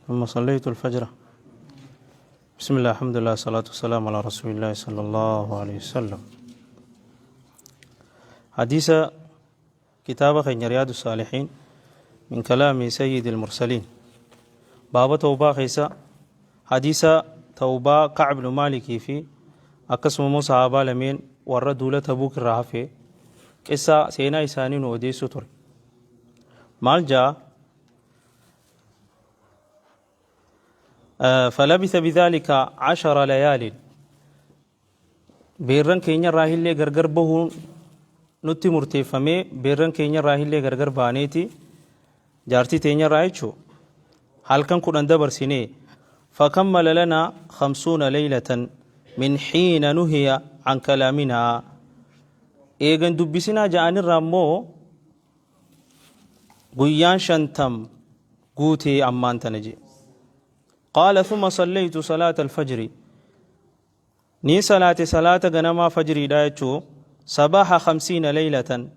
ثم صليت الفجر. بسم الله، الحمد لله، الصلاة والسلام على رسول الله صلى الله عليه وسلم. حديث كتاب خين رياض الصالحين من كلام سيد المرسلين، باب توبة خيسا، حديث توبة كعب بن مالك في أقسم موسى لمين ورد دولة تبوك الرافي قصة سينا إسانين وديسو تري مال جاء. فلبث بذلك 10 ليال. Beerran keenya irraa illee gargar bahuun nutti murteeffamee, beerran keenya irraa illee gargar baaneeti, jaartii teenya irraa jechuu, halkan 10 dabarsinee. فكمل لنا 50 ليلة من حين نهي عن كلامنا. Eegan dubbisinaa ja'anirraa immoo guyyaan 50 guutee ammaan tana je. قال ثم صليت صلاة الفجر، ni salaate salaata ganamaa fajriidha jechuu، صباح 50 ليلة،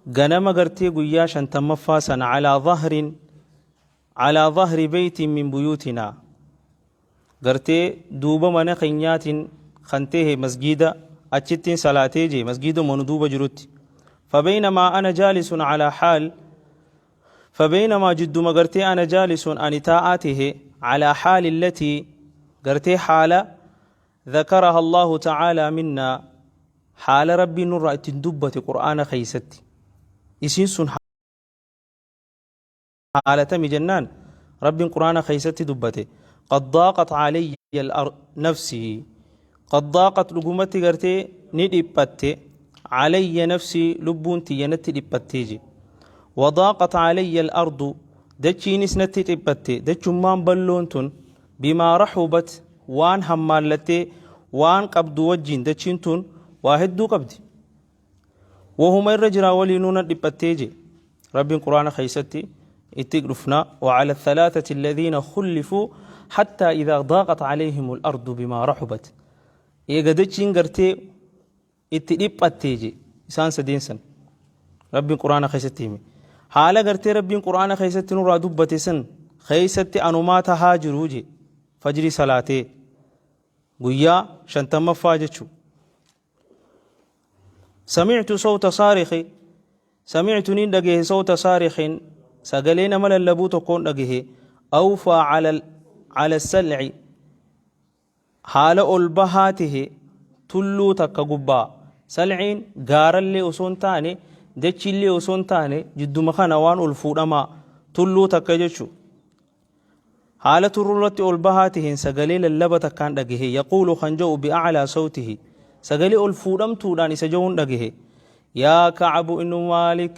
ganama gartee guyyaa shantammaffaa sana، على ظهر بيت من بيوتنا، gartee duuba mana keenyaatiin kan ta'e masgiida achittiin salaatee jee, masgiiduma nu duuba jirutti. فبينما أنا جالس على حال، فبينما جدuma gartee أنا جالس ani taa'aa على حال التي gartee حالة ذكرها الله تعالى منا، حال ربي nurraa ittiin dubbate qur'aana keeysatti. Isiin sun haalatami jennaan rabbiin qur'aana keeysatti dubbate. قد ضاقت علي نفسي، قد ضاقت dhugumatti gartee ni dhiphatte، علي نفسي lubbuun tiyya natti dhiphattee je. وضاقت علي الأرض dachiinis natti dhiphatte, dachummaan balloon tun، بما رحبت waan hammaallattee waan qabdu wajjin. Dachiin tun waa hedduu qabdi, wahuma irra jiraa waliinuu na dhiphattee je. Rabbiin quraana keeysatti itti dhufna: وعلى الثلاثة الذين خلفوا حتى إذا ضاقت عليهم الأرض بما رحبت. Eega dachiin gartee itti dhiphattee je, isaan sadeen san rabbiin quraana keessatti hime. Haala gartee rabbiin quraana keessatti nurraa dubbate san keessatti anumaa tahaa jiruu je, fajrii salaatee guyyaa shantammaffaa jechuu. سمعت صوت صارخ، سمعت nin dhagahe، صوت صارخ sagalee nama lallabuu tokkoon dhagahe، أوفى على السلع haala ol bahaa tahe tulluu takka gubbaa. Salciin gaarallee osoo hin taane, dachiillee osoo hin taane, jidduma kana waan ol fuudhamaa tulluu takka jechu. Haala tururratti ol bahaa taheen sagalee lallaba takkaan dhagahe. يقول kan jedhu، بأعلى صوته sagalee ol fuudhamtuudhaan isa jehuun dhagahe: يا كعب ابن مالك،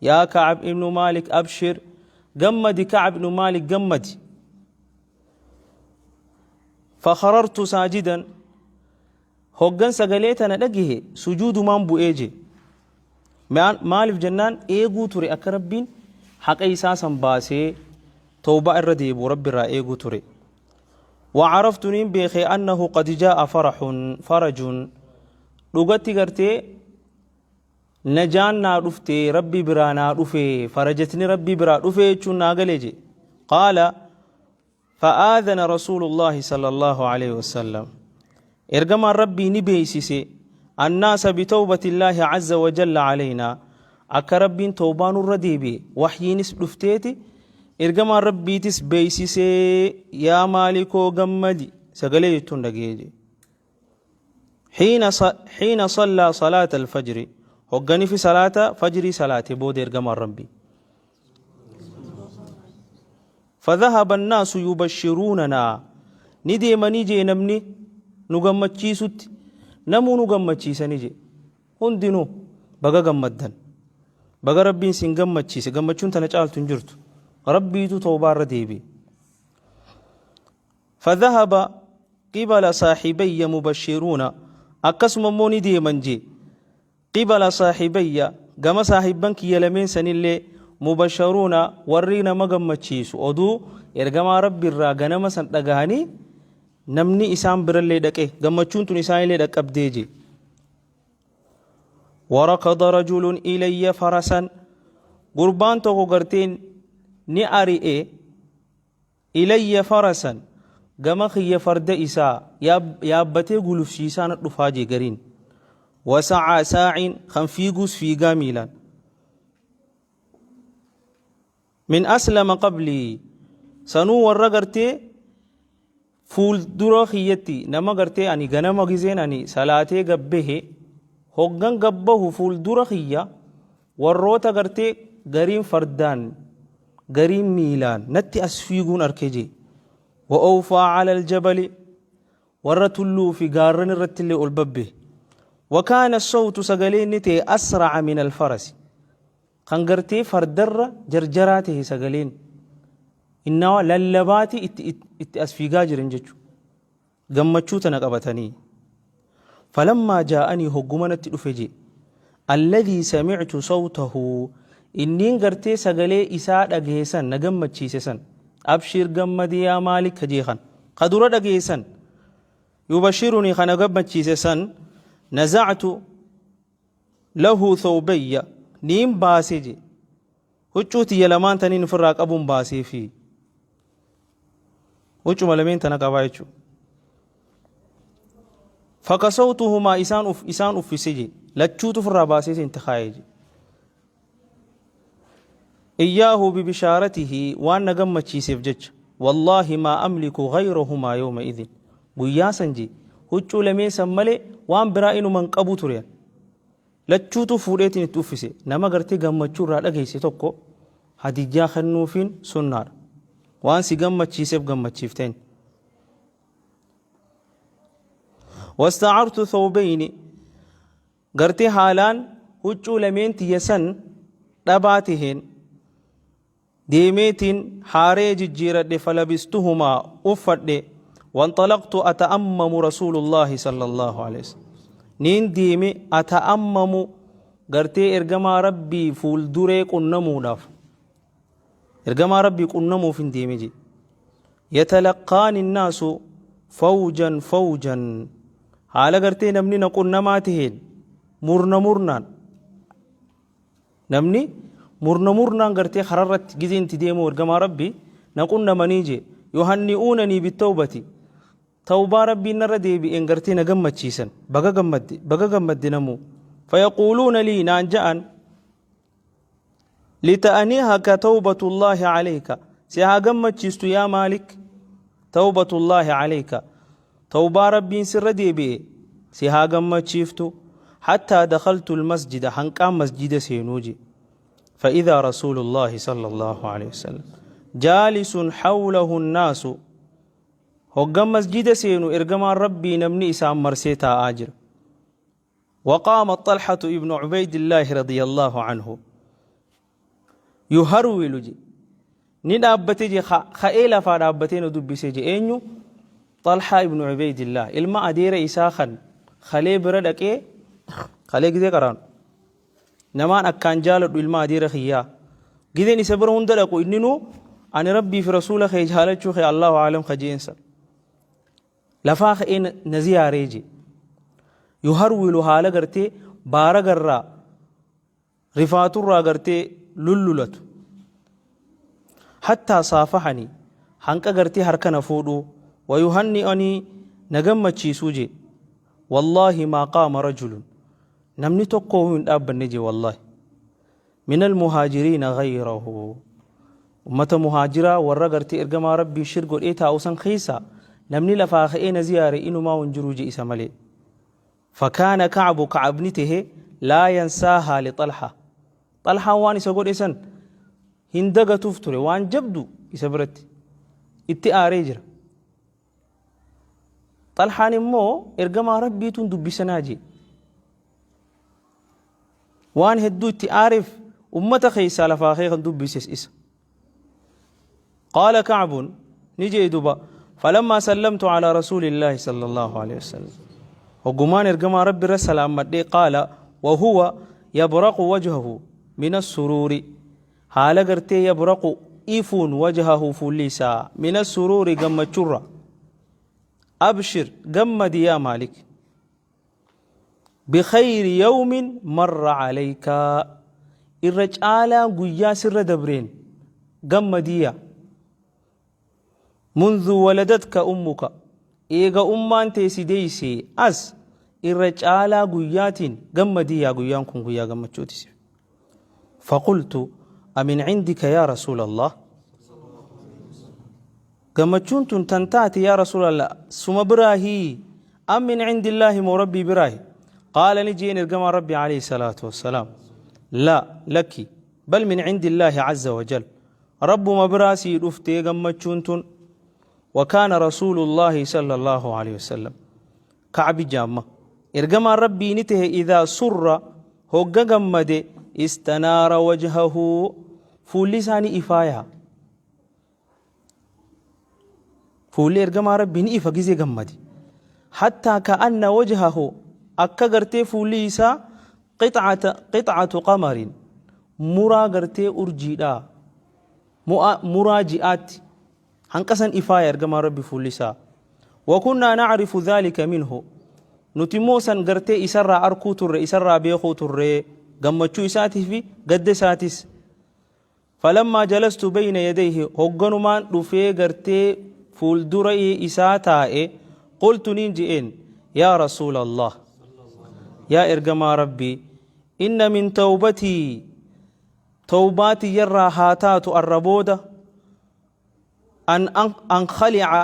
يا كعب ابن مالك أبشر، gammadi Kacab ibnu Maalik, gammadi. فخررت ساجدا. Hoggan sagalee tana dhagahe sujuudumaan bu'ee je. Maaliif jennaan eeguu ture, akka rabbiin haqa isaa san baasee tawbaa irra deebi'u rabbi irraa eeguu ture. وعرفت nin beeke أنه قد جاء فرح فرج dhugatti gartee najaan naa dhufte, rabbi biraa naa dhufe, farajatni rabbi biraa dhufe jechuun naa galee je. قال فآذن رسول الله صلى الله عليه وسلم ergamaan rabbii ni beeysise، الناس بتوبة الله عز وجل علينا akka rabbiin tawbaa nurra deebi'e. Waxyiinis dhufteeti ergamaan rabbiitis beeysisee, yaa maalikoo gammadi sagalee jechuun dhaga'ee. حين صلى صلاة الفجر hoggani fi salaata fajrii salaate booda ergamaan rabbii. فذهب الناس يبشروننا ni deemanii jee, namni nu gammachiisutti, namuu nu gammachiisanii jee. Hundinuu baga gammaddan, baga rabbiin sin gammachiise, gammachuun tana caaltu hin jirtu, rabbiitu toobaarra deebi'e. فذهب قبل صاحبي مبشرون akkasuma immoo ni deeman jee، قبل صاحبي gama saahibban kiyya lameen sanillee، مبشرون warri nama gammachiisu, oduu ergamaa rabbi irraa ganama san dhagahanii namni isaan birallee dhaqe, gammachuun tun isaanillee dhaqqabdee je. وركض رجل إلي فرسا gurbaan tokko garteen ni ari'e. Ilayya farasan gama kiyya farda isaa yaabbatee gulufsiisaa na dhufaa jee gariin. Wasa'aa saaciin kan fiiguus fiigaa miilaan. Min aslama qablii sanuu warra gartee fuuldura kiyyatti nama gartee ani ganama gizeen ani salaatee gabbahe hoggan gabbahu fuuldura kiyya warroota gartee gariin fardaan gariin miilaan natti as fiiguun arke jee. Wa awfaa cala aljabali warra tulluu fi gaarran irratti illee ol babbe. Wa kaana sawtu sagaleen ni ta'e asra'a min alfarasi kan gartee fardarra jarjaraa ta'e sagaleen innawa lallabaati itti as fiigaa jiran jechuudha. Gammachuu tana qabatanii. Falammaa jaa'anii hogguma natti dhufe jee. Alladhii samictu sawtahu inniin gartee sagalee isaa dhagahe san na gammachiise san. Abshir gammadi yaa Maalik ka jee kan. Ka dura dhagahe san. Yubashirunii ka na gammachiise san. Nazactu lahu thawbayya niin baase je. Huccuu tiyya lamaan taniin ofirraa qabuun baaseefi. Huccuma lameen tana qabaa jechuudha. Fakasawtuhumaa isaan uf isaan uffise je. Lachuutu ofirraa baasee itti kaayee je. Iyyaahu bibishaaratihi waan na gammachiiseef jecha. Wallaahi maa amliku ghayrahumaa yawma idhin. Guyyaa san je huccuu lameen san malee waan biraa inuma hin qabu ture. Lachuutu fuudheetiin itti uffise. Nama gartee gammachuu irraa dhageesse tokko hadiyyaa kennuufiin sunnaadha. Waan si gammachiiseef gammachiifteen. Wasta'artu thawbayni gartee haalaan huccuu lameen tiyya san dhabaa taheen deemeetiin haaree jijjiiradhe falabistuhumaa uffadhe wanxalaqtu ata'ammamu rasuulullaahi sallallahu alaihi wasallam niin deeme ata'ammamu gartee ergamaa rabbii fuulduree qunnamuudhaaf ergamaa rabbii qunnamuuf hin deeme jedhe yatalaqqaani nnaasu fawjan fawjan haala gartee namni na qunnamaa taheen murna murnaan Namni murna murnaan gartee kararratti gizeen itti deemuu ergamaa Rabbii na qunnamanii jee yuhanni'uunanii bittawbati tawbaa Rabbiin narra deebi'een gartee na gammachiisan baga gammadde baga gammadde namuu fayaquuluuna lii naan ja'an lita'anihaka tawbatullaahi alayka si haa gammachiistu yaa Maalik tawbatullaahi alayka Tawbaa Rabbiin sirra deebi'e si haa gammachiiftu hattaa dakhaltu almasjida hanqaan masjida seenuu je فإذا رسول الله صلى الله عليه وسلم جالس حوله الناس هقم مسجد سينو إرجمان ربي نمني إسام مرسي تاجر وقام طلحة ابن عبيد الله رضي الله عنه yuharwilu je ni dhaabbate je ka'ee lafaa dhaabbatee na dubbise je eenyu Xalhaa ibnu Ubeydillah ilma adeera isaa kan kalee bira dhaqee kalee gizee qaraanu namaan akkaan jaaladhu ilma adeera kiyyaa gizeen isa bira hunda dhaqu inninuu ani rabbii fi rasuula kee jaalachuu kee Allahu aalam kajeensa Lafaa ka'ee na ziyaaree je yuharwilu haala gartee baaragarraa rifaaturraa gartee lullulatu hattaa saafahanii hanqa gartee harka na fuudhuu wayuhanni'anii na gammachiisuu jee wallaahi maa qaama rajulun namni tokko hin dhaabbanne jee wallaahi min almuhaajiriina gayrahu ummata muhaajiraa warra gartee ergamaa rabbii shir godhee taa'u san keessaa namni lafaa ka'ee na ziyaare inumaa hin jiruu jee isa malee Fakaana Ka'bu Ka'ab ni tahe laa yansaahaa li Xalhaa. Xalhaan waan isa godhe san hin dagatuuf ture waan jabdu isa biratti itti aaree jira. Xalhaan immoo ergamaa Rabbiituun dubbisanaa jee. Waan hedduu itti aareef ummata keessaa lafaa kee kan dubbises isa. Qaala Ka'bun ni jee duba falammaa sallamtu alaa rasuulillaahi sallallahu alaihi wasallam. Hoggumaan ergamaa Rabbi irra salaammadhee qaala wahuwa yabraqu wajhahu mina suruuri haala gartee yabraqu ifuun wajhahu fuulli isaa mina suruuri gammachurra abshir gammadi yaa Maalik Bikhayri yawmin marra alayka irra caalaa guyyaa sirra dabreen gammadiiya. Mundhu waladatka ummuka eega ummaan tee si deeysee as irra caalaa guyyaatiin gammadii yaa guyyaan kun guyyaa gammachuuti si. Faqultu amin cindika yaa rasuulallah gammachuun tun tan taate yaa rasuulallah suma biraahii am min cindillaahi moo rabbii biraahi qaala ni jeen ergamaan rabbii alayhi salaatu wassalaam la lakki bal min cindillaahi azza wajal Rabbuma biraa sii dhuftee gammachuun tun wakaana rasuulullaahi sallallahu alaihi wasallam kacbi jaamma ergamaan rabbii ni tahe idaa surra hogga gammade istanaara wajhahu fuulli isaa ni ifaaya fuulli ergamaa rabbii ni ifa gizee gammade hattaa ka'anna wajhahu akka gartee fuulli isaa qixcata qixcatu qamarin muraa gartee urjiidhaa mu'a muraa ji'aatti hanqa san ifaaya ergamaan rabbi fuulli isaa wakunnaa nacrifu dhaalika minhu nuti immoo san gartee isarraa arkuu turre isarraa beekuu turre gammachuu isaatii fi gadda isaatis falammaa jalastu bayna yadayhi hogganumaan dhufee gartee fuuldura isaa taa'e qultu niin je'een yaa rasuula allah yaa ergamaa rabbii Inna min tawbatii tawbaa tiyyarraa haa taatu arra booda an ankhali'a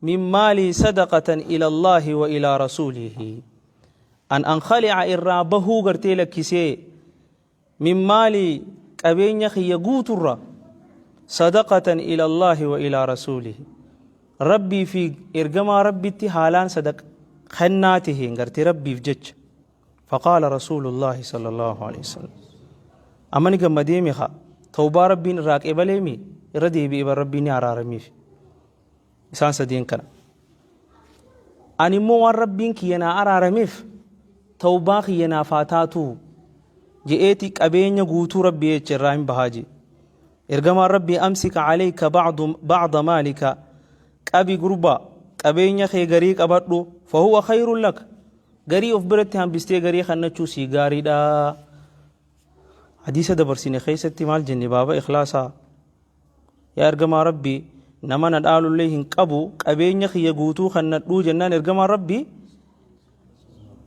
min maalii sadaqatan ila Allaahi wa ilaa rasuulihi an ankhali'a irraa bahuu gartee lakkisee min maalii qabeenya kiyya guuturra sadaqatan ila Allaahi wa ilaa rasuulihi rabbii fi ergamaa rabbitti haalaan sadaqa kennaa taheen gartee rabbiif jecha Faqaala Rasuulullaahi sallallaahu aleyhi wasallam. Amma ni gammadeemi kaa. Tawbaa Rabbiin irraa qeebaleemi irra deebi'e bar Rabbiin ni araaramiif. Isaan sadeen kana. Ani immoo waan Rabbiin kiyya naa araarameef tawbaa kiyya naaf haa taatuu je'eeti qabeenya guutuu Rabbii jecha irraa hin bahaa jee. Ergamaan Rabbii amsika aleyka ba'da maalika qabi gurbaa qabeenya kee garii qabadhu fahuwa khayrun lak Garii of biratti hambistee garii kannachuu sii gaariidha. Hadiisa dabarsine keessatti maal jenne baaba ikhlaasaa? Yaa ergamaa Rabbii nama na dhaalullee hin qabu qabeenya kiyya guutuu kannadhuu jennaan ergamaan Rabbii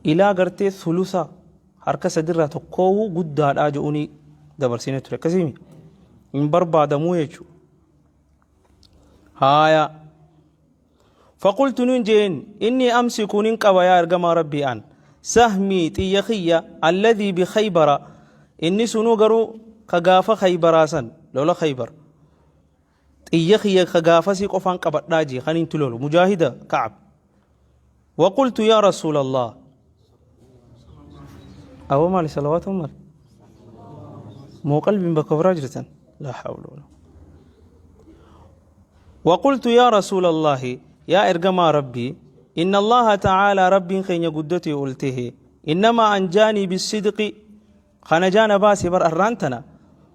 ilaa gartee sulusa harka sadirraa tokkoowuu guddaadhaa jedhuuni dabarsine ture akkasiimi hin barbaadamuu jechuudha. Haaya. Faqultu nin jeen innii amsiku nin qaba yaa ergamaa rabbii an sahmii xiyya kiyya alladhii bi khaybara inni sunuu garuu ka gaafa khaybaraa san lola khaybar xiyya kiyya ka gaafasii qofaan qabadhaa jee kan inti lolu mujaahida kacab وقلت يا رسول الله أو مالي صلوات مال مو قلبي بكبر جرتن لا حول ولا وقلت يا رسول الله يا إرجما ربي إن الله تعالى ربي خين قدتي قلته إنما أنجاني بالصدق خنجان باسي بر أرانتنا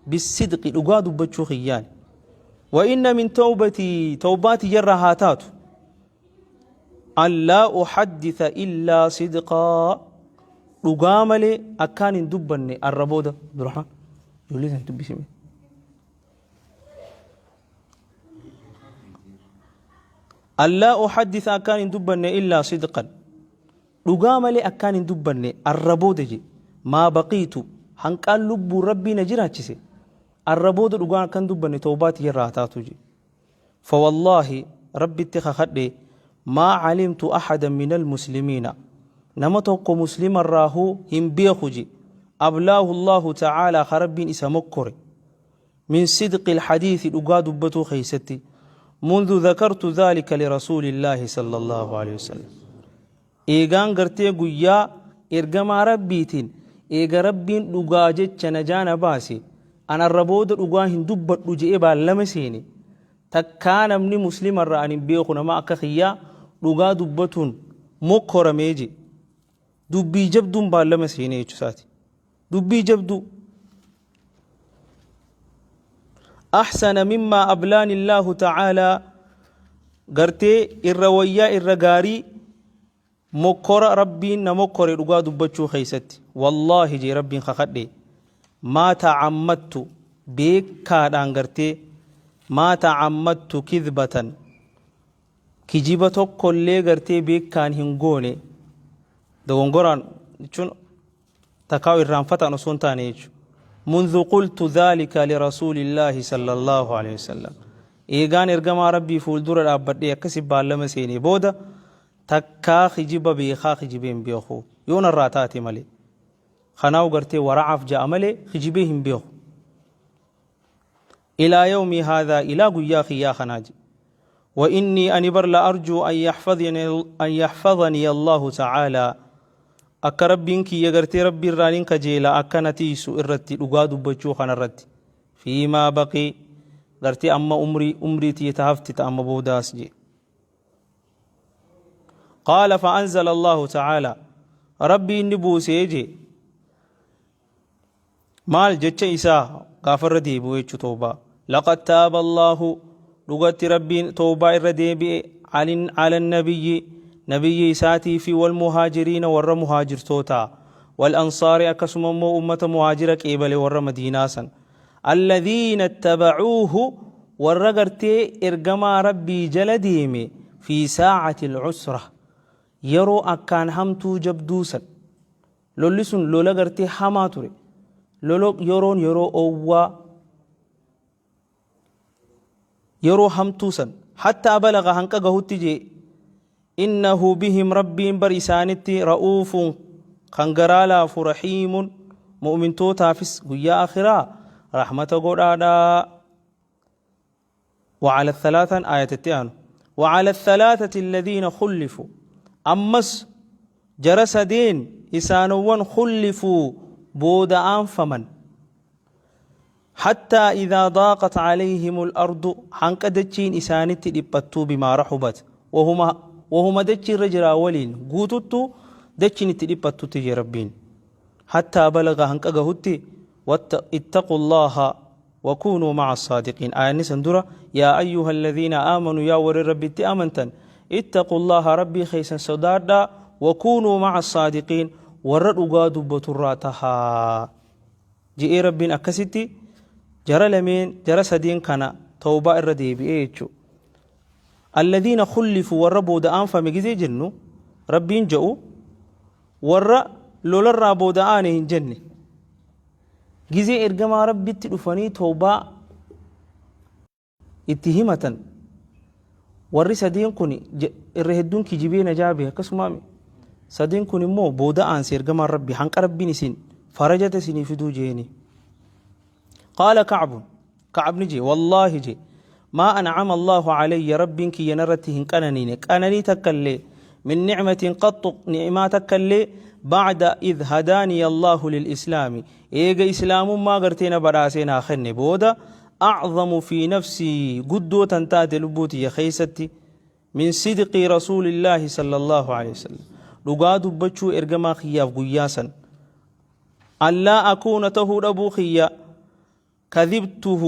بالصدق لقاد بتشو خيان وإن من توبتي توباتي جرى هاتات أن لا أحدث إلا صدقا dhugaa malee akkaan hin dubbanne arra booda Abdurrahmaan ijoollee san dubbisime. Allaa uhaddisa akkaan hin dubbanne illaa sidqan dhugaa malee akkaan hin dubbanne arra booda je maa baqiitu hanqaan lubbuun rabbii na jiraachise arra booda dhugaan akkan dubbanne tawbaa tiyyarraa haa taatu je. Fawallaahi Rabbitti kakadhe maa calimtu ahadan minal muslimiina nama tokko muslimarraahuu hin beeku je ablaahu Allaahu ta'aalaa ka Rabbiin isa mokkore min sidqil hadiisi dhugaa dubbatuu keeysatti mundu dhakartu dhaalika lirasuulillaahi sallallaahu aleyhi wasallam Eegaan gartee guyyaa ergamaa Rabbiitiin eega Rabbiin dhugaa jecha najaa na baase an arra booda dhugaa hin dubbadhu je'ee baallama seene takkaa namni muslimarraa an hin beeku nama akka kiyyaa dhugaa dubbatuun mokkoramee je'e. Dubbii jabduun baallama seenee jechuu isaati. Dubbii jabduu. Ahsana mimmaa ablaani Allaahu ta'aalaa gartee irra wayyaa irra gaarii mokkora Rabbiin na mokkore dhugaa dubbachuu keessatti wallaahi jee Rabbiin kakadhe maa ta'ammattu beekaadhaan gartee maa ta'ammattu kidbatan Kijiba tokkollee gartee beekaan hin goone, dogongoraan jechuun takkaa irraanfataan osoo hin taane jechuudha. Mundu qultu dhaalika lirasuulillaahi sallallahu alaihi wasallam. Eegaan ergamaa Rabbii fuuldura dhaabbadhee akkasi baallama seenee booda takkaa kijiba beekaa kijibee hin beeku, yoo narraa taate malee. Kanaa'u gartee waracaaf ja'a malee kijibee hin beeku. Ilaa yawmii haadhaa, ilaa guyyaa kiyyaa kanaa jedhe. Wa innii, ani bar, la arjuu an yaxfadhanii Allahu ta'aalaa, akka Rabbiin kiyya gartee Rabbi irraa nin kajeela akka na tiiysu irratti, dhugaa dubbachuu kanarratti, fiimaa baqii, gartee amma umrii tiyya ta hafti ta amma boodaas jedhe. Qaala fa anzala Allahu ta'aalaa, Rabbi inni buusee jee. Maal jecha isaa gaafa irra deebi'u jechuu tawbaa. Laqad taaba Allaahu, dhugatti Rabbiin tawbaa irra deebi'e, ala nabiyyi, nabiyyi isaatii fi, wal muhaajiriina, warra muhaajirtootaa, wal ansaari, akkasuma immoo ummata muhaajira qeebale, warra madiinaa san, alladhiina ittabacuuhu, warra gartee ergamaa Rabbii jala deeme, fi saacati alcusra, yeroo akkaan hamtuu jabduu san. Lolli sun lola gartee hamaa ture. Lolo yeroon yeroo oowwaa, yeroo hamtuu san, hattaa balaga, hanqa gahutti jee, innahu bihim, Rabbiin bar isaanitti, ra'uufuun, kan garaa laafu, rahiimun, mu'mintootaafis guyyaa akhiraa rahmata godhaadha. وعلى الثلاثة آية التئان وعلى الثلاثة الذين خلفوا، أمس جرس دين إسانوان خلفوا بود أنفمن، حتى إذا ضاقت عليهم الأرض، حنك دتشين إسانت دبتو، بما رحبت، وهما دتشين رجرا ولين قوتتو دتشين تدبتو تجي ربين، حتى بلغ هنك قهتي، اتقوا الله وكونوا مع الصادقين. آيانni san dura يا أيها الذين آمنوا، yaa warri Rabbitti amantan، اتقوا الله، Rabbii keessan sodaadhaa، وكونوا مع الصادقين، warra dhugaa dubbaturraa tahaa je'ee. Rabbiin akkasitti jara lameen, jara sadeen kana tawbaa irra deebi'ee jechuudha. الذين خلفوا, warra booda aanfame gizee jennu, Rabbiin je'u warra lolarraa booda aane hin jenne. Gizee ergamaa Rabbitti dhufanii tawbaa itti himatan, warri sadeen kun irra hedduun kijibee najaa bahe. Akkasuma sadeen kun immoo booda aanse ergamaan Rabbi hanqa Rabbiin isin farajata isinii fiduu jeeni. قال كعب، كعب ni je, والله je, ما أنعم الله علي، ربين كي نرتي هن قنانين قناني تكلي، من نعمة قط، نعمة تكلي، بعد إذ هداني الله للإسلام، إيجا إسلام ما قرتين براسينا خن بودا، أعظم في نفسي، قدو تنتات لبوتي خيستي، من صدق رسول الله صلى الله عليه وسلم، dhugaa dubbachuu ergamaa kiyyaaf guyyaa san، ألا أكون، tahuu dhabuu kiyya، كذبته،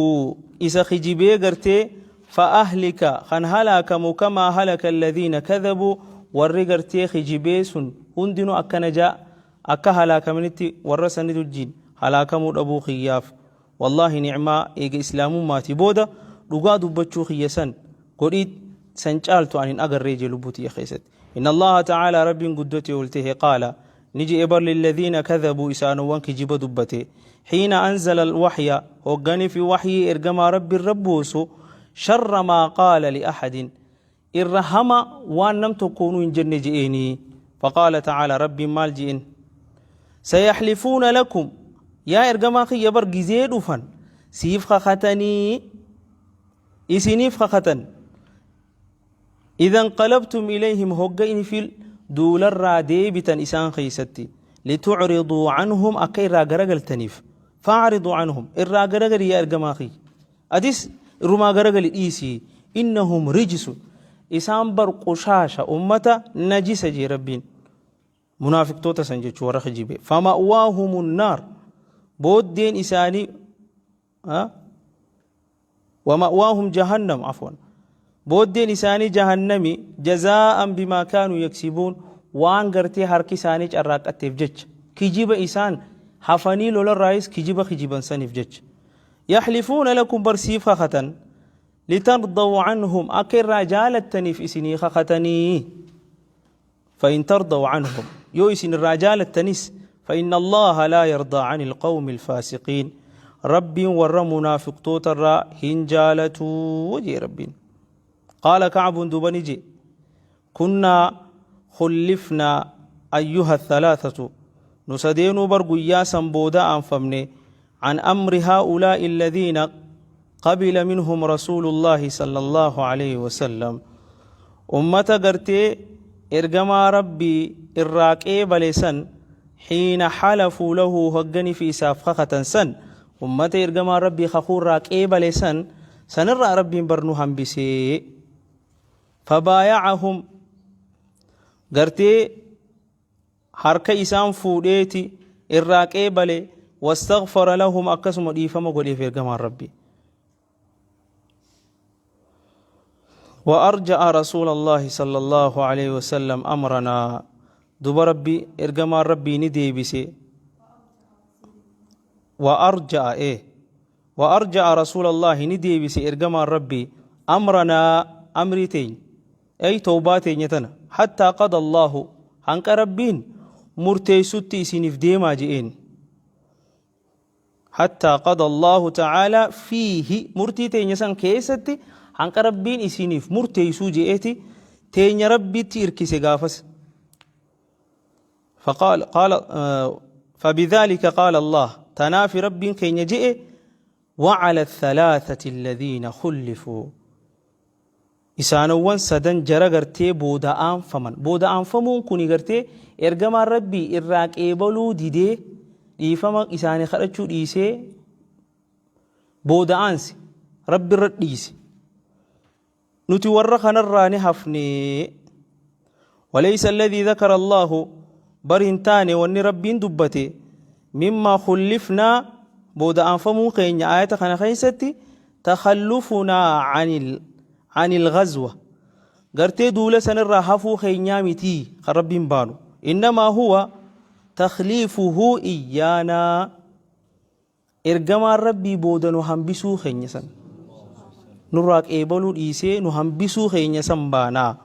isa kijibee gartee، فأهلك، kan halaakamu، كما هلك الذين كذبوا، warri gartee kijibee sun hundinuu akkana jaa akka halaakamanitti warra sanit wajjiin halaakamuu dhabuu kiyyaaf. Wallaahi, nicmaa eega islaamummaatii booda dhugaa dubbachuu kiyya san godhii san caaltu ani hin agarree jee lubbuu tiyya keessatti. إن الله تعالى، rabbiin guddate oltehe، قال، ni je'e bar، للذين كذبوا، isaanowwan kijiba dubbate، حين أنزل الوحي، hoggani fi waxyii ergamaa Rabbi irra buusu، شر ما قال لأحد، irra hama waan nam tokkoonuu hin jenne je'eenii. فقال تعالى، rabbiin maal je'en? سيحلفون لكم، yaa ergamaa kiyya bar gizee dhufan siif kakatanii, isiniif kakatan، إذا انقلبتم إليهم، hogga ini fil duularraa deebitan isaan keeysatti، لتعرضوا عنهم، akka irraa garagaltaniif. فأعرضوا عنهم، irraa garagali yaa ergamaa kiyya, atis irrumaa garagali dhiisii. إنهم رجس، isaan bar qushaasha, ummata najisa jee Rabbiin munaafiqtoota san jechuu, warra kijibe. فمأواهم النار، booddeen isaanii، ومأواهم جهنم، عفوا، booddeen isaanii jahannami، جزاء بما كانوا يكسبون، waan gartee harki isaanii carraaqqatteef jecha, kijiba isaan hafanii lolarraayis kijiba kijiban saniif jecha. يحلفون لكم, barsiif kakatan. Litardaw canhum akka irraa jaalattaniif isinii kakatanii. فإن ترضوا عنهم يو إسن الرجال التنس فإن الله لا يرضى عن القوم الفاسقين رب ور منافق توتر هنجالتو وجي رب. قال كعب دبنجي كنا خلفنا أيها الثلاثة نسدين برقيا سنبودا أنفمني عن أمر هؤلاء الذين قبل منهم رسول الله صلى الله عليه وسلم أمة قرتي إرجما ربي إراك بلسن حين حلفوا له هجني في سافخة سن أمة إرجما ربي خخور راك بلسن سنرى ربي برنوهم بسي فبايعهم قرتي حركة إسام فوديتي إراك بلي واستغفر لهم أقسم ديفما قولي في إرجما ربي. وأرجع رسول الله صلى الله عليه وسلم أمرنا دوب ربي إرجما ربي ندي بسي وأرجع إيه وأرجع رسول الله ندي بسي إرجما ربي أمرنا أمرتين أي توباتين يتنا حتى قضى الله عنك ربين مرتي سنف ديما جئين حتى قضى الله تعالى فيه مرتيتين يسان كيستي عنك ربين إسينيف مرتيسو جئتي تين ربي تيركي سقافس. فقال قال فبذلك قال الله تنافي ربين كي يجئ وعلى الثلاثة الذين خلفوا إسانوان سدن جرى بودا أنفمن بودا أنفمون كوني غرتي إرجما ربي إراك إبلو ديدي إفما إساني خرجوا ديسي بودا أنس ربي رديسي نتورخنا الراني حفني. وليس الذي ذكر الله برهنتاني واني ربين دبتي مما خلفنا بودا أنفمو خين آية خنا خيستي تخلفنا عن الغزوة قرتي دولة سنرى حفو خينيامتي خربين بانو إنما هو تخليفه إيانا إرجما ربي بودا نهنبسو خينيسن نراك إيبالو إيسي نهنبسو خينيسن بانا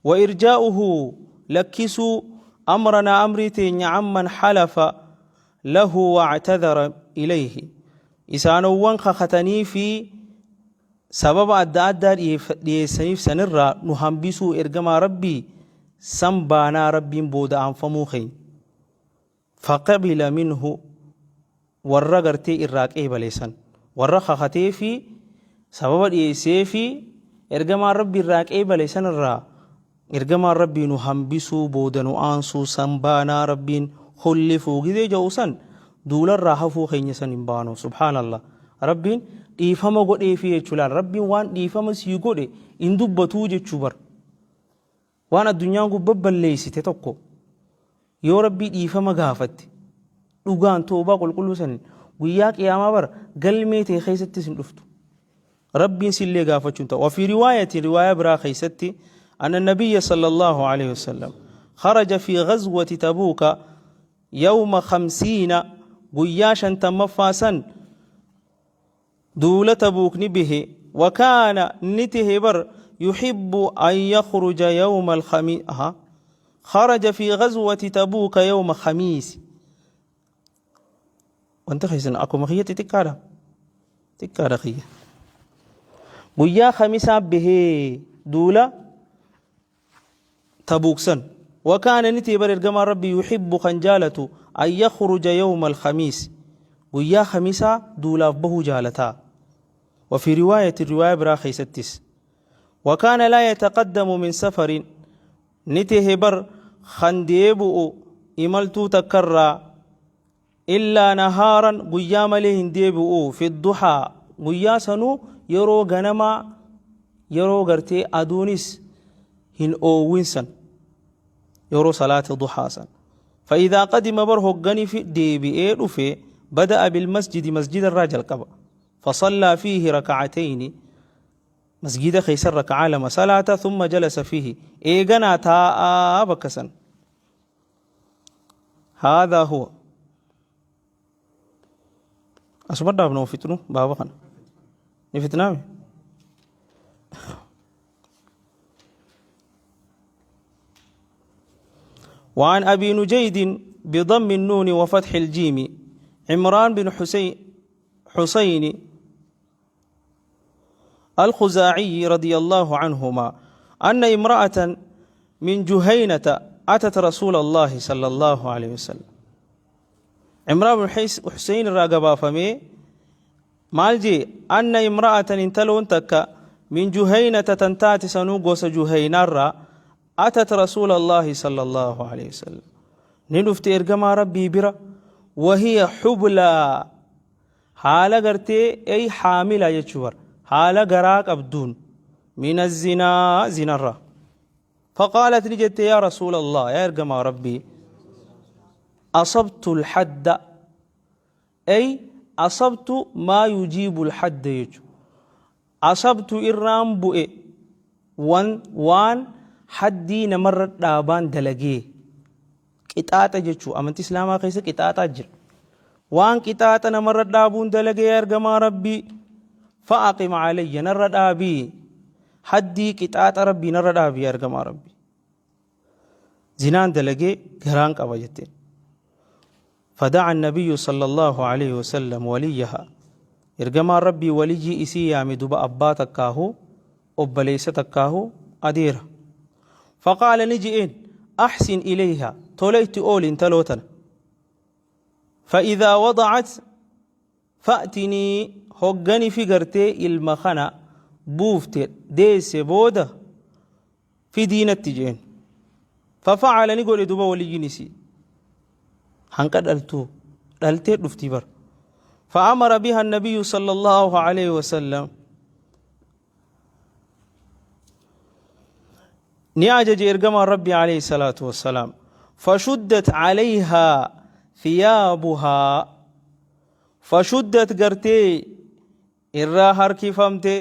وإرجاؤه لكسو أمرنا أمرتين عمن حلف له واعتذر إليه إسانوان خختني في سبب أدى أدى ليسنيف سنرى نهنبسو إرجما ربي سنبانا ربي بودا أنفموخين فقبل منه ورغرتي إراك إيباليسن ورخختي في سبب إيسي في إرجما ربي إراك إيباليسن الرا إرجما ربي نهنبسو بودا نؤانسو سنبانا ربي خلفو غذي جوسن دولا راحفو خينيسن إمبانو. سبحان الله ربي dhiifama godhee fi jechuudhaan rabbiin waan dhiifama sii godhe hin dubbatuu jechuu bar waan addunyaan gubbaa balleessite tokko yoo rabbii dhiifama gaafatte dhugaan toobaa qulqulluu san guyyaa qiyaamaa bar galmee ta'e keessattis hin dhuftu rabbiin sillee gaafachuun ta'u. وفي رواية رواية برا keessatti أن النبي صلى الله عليه وسلم خرج في غزوة تبوك يوم 50 guyyaa 50 san دولة تبوك به وكان نتهبر يحب أن يخرج يوم الخميس خرج في غزوة تبوك يوم خميس وانت خيسن أكو مخية تكارا تكارا خية ويا خميس به دولة تبوك سن وكان نتهبر الجمال ربي يحب خنجالته أن يخرج يوم الخميس ويا خميسة دولاف به جالتا. وفي رواية الرواية براخي ستس وكان لا يتقدم من سفر نتهبر خنديبؤ إملتو تكرى إلا نهارا قيام لهن ديبؤ في الضحى قياسنو يرو غنما يرو غرتي أدونيس هن أوينسن يرو صلاة الضحى سن. فإذا قدم بره غني في ديبئ في بدأ بالمسجد مسجد الرجل قبا فصلى فيه ركعتين مسجد خيسر ركعة لما صلاة ثم جلس فيه إيغنا تاء بكسن. هذا هو أصبر دابنا وفتنو بابا خان نفتنامي. وعن أبي نجيد بضم النون وفتح الجيم عمران بن حسين حسين الخزاعي رضي الله عنهما أن امرأة من جهينة أتت رسول الله صلى الله عليه وسلم. عمران بن حسين irraa gabaafamee maal jee? أن امرأة intaloon takka من جهينة tan taate sanuu gosa Juhaynaarraa أتت رسول الله صلى الله عليه وسلم ni dhufte ergamaa Rabbii bira وهي حبلى haala gartee ay حاملة jechuu bar haala garaa qabduun من الزنا zinarra. فقالت ni jette يا رسول الله yaa ergamaa Rabbii أصبت الحد أي أصبت ما يجيب الحد jechuu أصبت irraan bu'e waan haddii namarra dhaabaan dalagee qixaaxa jechuu amantii Islaamaa keessa qixaaxaa jira waan qixaaxa namarra dhaabuun dalagee ergamaa Rabbii فأقم علي narra dhaabii haddii qixaaxa Rabbii narra dhaabii ergamaa Rabbii zinaan dalagee garaan qaba jetteen. فدعا النبي صلى الله عليه وسلم وليها ergamaan Rabbii waliyyii isii yaame duba abbaa takkaahu obboleessa takkaahu adeera. فقال ni je'een أحسن إليها tola itti ooli intaloo tana فإذا وضعت فأتني hoggani fi gartee ilma kana buufte deesse booda fidiinatti jeen. ففعل ni godhe duba waliyyiin isii hanqa dhaltuu dhaltee dhuftii bar. فأمر بها النبي صلى الله عليه وسلم ni ajaje ergamaan Rabbii عليه الصلاة والسلام فشدت عليها ثيابها فشدت gartee irraa harkifamte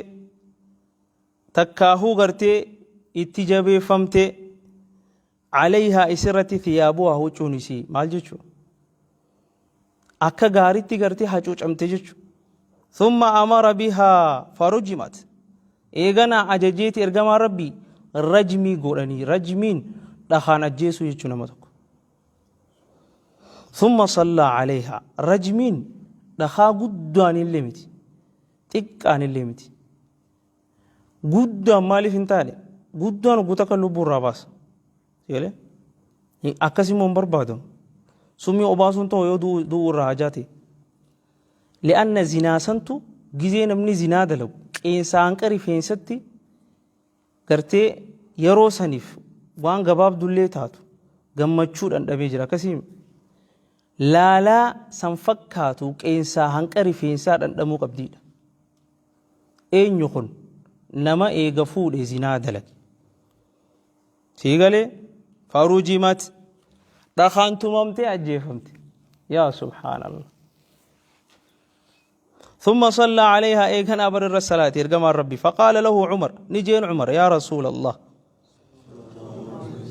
takkaahuu gartee itti jabeeffamte عليها isirratti ثيابها huccuun isii maal jechuu akka gaaritti gartee hacuucamte jechu. ثم أمر بها فرجمت eeganaa ajajeeti ergamaan Rabbii rajmii godhanii rajmiin dhakaan ajjeesuu jechuu nama tokko. ثم صلى عليها rajmiin dhakaa guddaan illee miti xiqqaan illee miti guddaan maaliif hin taane guddaan guuta kan lubbuu irraa baasa sigalee akkas immoo hin barbaadamu summii obaasuun ta'u yoo du'uu irraa hajaa ta'e li'anna zinaa santu gizee namni zinaa dalagu qeensa hanqa rifeensatti gartee yeroo saniif waan gabaabdullee taatu gammachuu dhandhamee jira akkasii laalaa san fakkaatu qeensaa hanqa rifeensaa dhandhamuu qabdiidha. Eenyu kun nama eega fuudhe zinaa dalage. Sii galee فرجمت dhakaan tumamtee ajjeefamte. Yaa subhaanallah. ثم صلى عليها eeganaa bar irra salaate ergamaan Rabbi. فقال له عمر ni jeen Umar يا رسول الله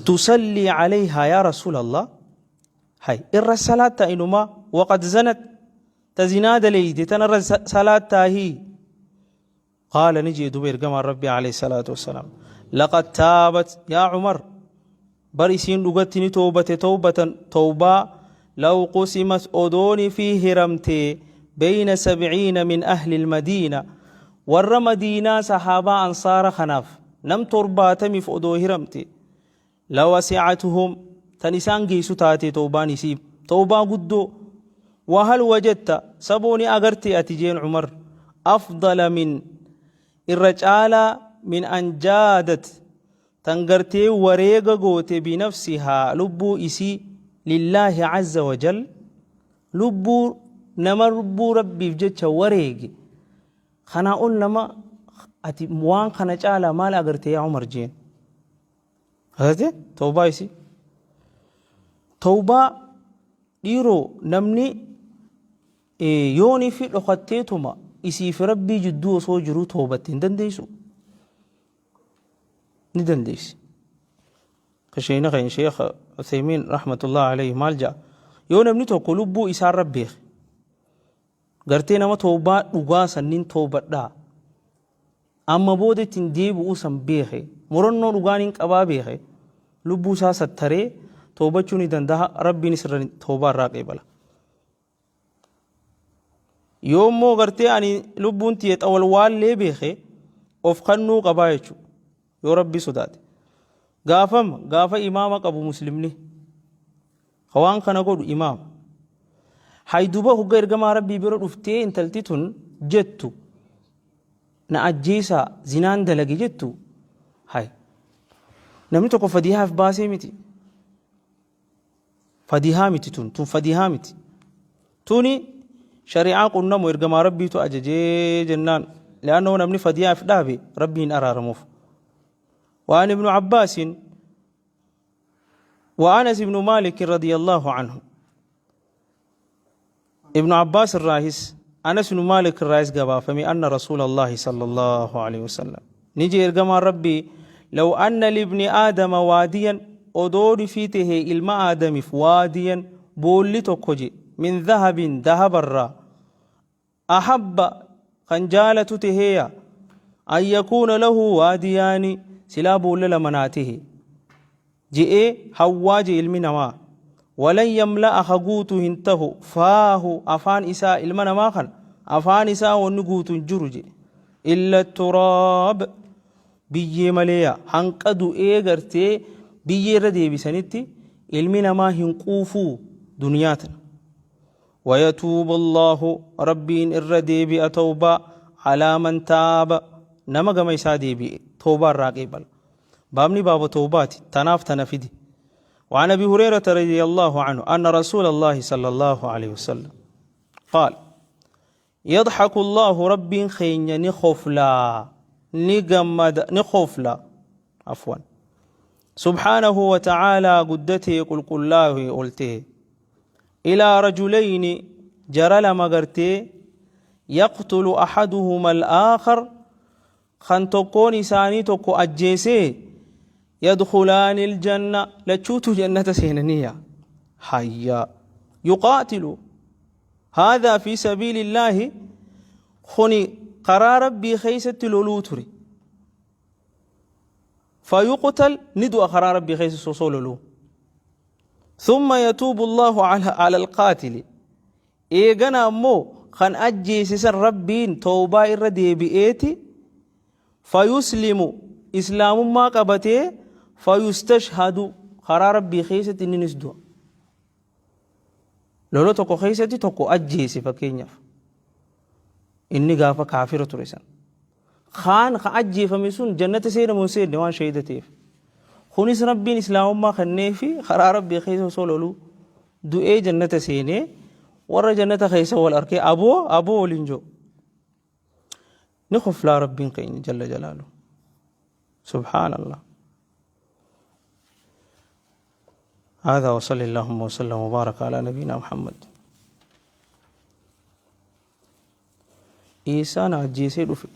تصلي عليها يا رسول الله hay irra salaatta inumaa وقد زنت ta zinaa daleyde tana irra salaattaahii. قال ni jee duba ergamaan Rabbi عليه الصلاة والسلام لقد تابت يا عمر bar isiin dhugatti ni toobate توبة towbaa لو قسمت odooni fi hiramte بين 70 من أهل المدينة warra Madiinaa sahaabaa ansaara kanaaf nam 70f odoo hiramte لوسعتهم tan isaan geessu taate towbaan isii towbaa guddoo. وهل وجدت sabooni agarte ati jeen Cumar أفضل من irra caalaa من أن جادت tan gartee wareega goote بنفسها lubbuu isii لله عز وجل lubbuu nama lubbuu Rabbiif jecha wareege kanaa ol nama ati waan kana caalaa maal agarte yaa Umar jeen. Agarte tawbaa isii tawbaa dhiiroo namni yoonii fi dhokatteetuma isii fi Rabbii jidduu osoo jiruu toobatte hin dandeessu ni dandeessi. Ka sheeyna keenya Sheekh Uthaymiin rahmatullah alayhi maal ja'a yoo namni tokko lubbuu isaarra beeke gartee nama toobaa dhugaa sanniin toobadhaa amma booda ittiin deebi'uu san beeke murannoo dhugaan hin qabaa beeke lubbuu isaa sattaree Toobachuu ni dandaha, Rabbiinis irra toobaa irraa qeebala. Yoo immoo gartee ani lubbuun tiyya xawalwaallee beeke of kannuu qabaa jechuudha. Yoo Rabbii sodaate. Gaafama gaafa imaama qabu muslimni. Ka waan kana godhu imaama. Hay duba hogga ergamaa Rabbii bira dhuftee intalti tun jettu na ajjeesaa zinaan dalage jettu hay namni tokko fadihaaf baasee miti. Fadihaa miti tun tun fadihaa miti. Tuni shari'aa qunnamu ergamaa Rabbiitu ajajee jennaan li'annoo namni fadihaaf dhaabe Rabbi hin araaramuuf. Waan Ibnu Abbaasin وأنس بن مالك رضي الله عنه ابن عباس الراهس أنس بن مالك الراهس قبافمي أن رسول الله صلى الله عليه وسلم نجي إرقما ربي لو أن لابن آدم واديا أدور فيته إلما آدم واديا بولي تكوجي من ذهب ذهب الرا أحب kan jaalatu taheeya an yakuuna lahu waadiyaani silaa boolla lama naa tahe je'ee hawwaa je'e ilmi namaa walan yamla'a ka guutu hin tahu faahu afaan isaa ilma namaa kana afaan isaa wanni guutu hin jiru je'e illa turaab biyyee maleeya hanqa du'ee gartee biyyee irra deebisanitti ilmi namaa hin quufuu duniyaa tana ويتوب الله ربين إر ديبئ توبة على من تاب نما gama isaa deebi'e توبة irraa qeebala baabni baaba tawbaati tanaaf tana fidi وعن أبي هريرة رضي الله عنه أن رسول الله صلى الله عليه وسلم قال يضحك الله رب خين نخفلا نجمد نخفلا عفوا سبحانه وتعالى قدته قل قل الله قلته إلى رجلين جرى لما قرتي يقتل أحدهما الآخر خان تكون إساني تكو أجيسي يدخلان الجنة لتشوتو جنة سينانية حيا يقاتل هذا في سبيل الله خني قرار ربي خيسة لولوتري فيقتل ندو قرار ربي خيسة سوسولولو ثم يتوب الله على القاتل إيغانا أمو خان أجيسس ربين توبة إر ديبئتي فيسلم إسلام ما قبته فيستشهد قرار ربي خيسة نسدو لولو tokko keessatti tokko ajjeese fakkeenyaaf inni gaafa kaafira ture san kaan ka ajjeefame sun jannata seenamu hin seenne waan shahiida ta'eef kunis rabbiin islaamummaa kenneefi karaa rabbii keessa osoo loluu du'ee jannata seenee warra jannata keessa wal arkee aboo aboo waliin jiru ni koflaa rabbiin keenya jalla jalaalu subhaanallah. هذا وصلى اللهم وسلم وبارك على نبينا محمد إيسان أجيسي دفي.